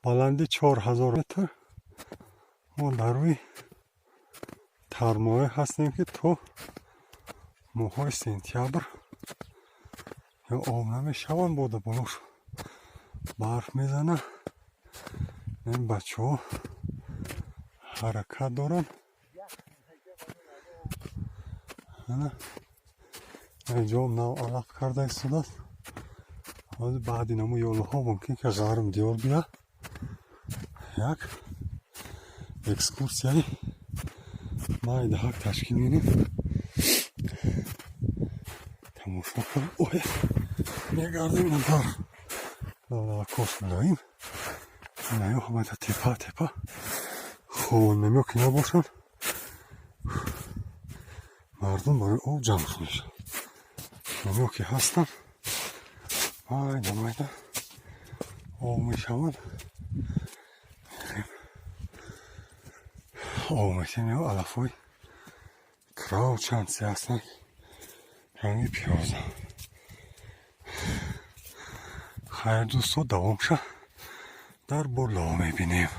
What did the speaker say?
Баланди 4000 метр. Мо дар рӯи тармоя ҳастем, ки то моҳҳои сентябр ё об намешаванд, бода болош барф мезана. Ин бачаҳо ҳаракат доранд. Ана инҷо нав алаф карда истодааст. Ҳозир баъди намо ёлаҳо мумкин ки ғарм диёр бия. Як экскурсияи майдаҳак ташкил менем, тамошо кунем. Ой, мегардем дар лавлавакош милоим. Инаё ҳамада тепа тепа хонамё ки набошанд, мардум барои об ҷамъ мешаванд. Намё ки ҳастанд, майда майда об мешаванд. Мерем, об метем. Ё алафҳои краучанси ҳастанд, ранги пиёза. Хайр, дӯсто, давомша дар боло мебинем.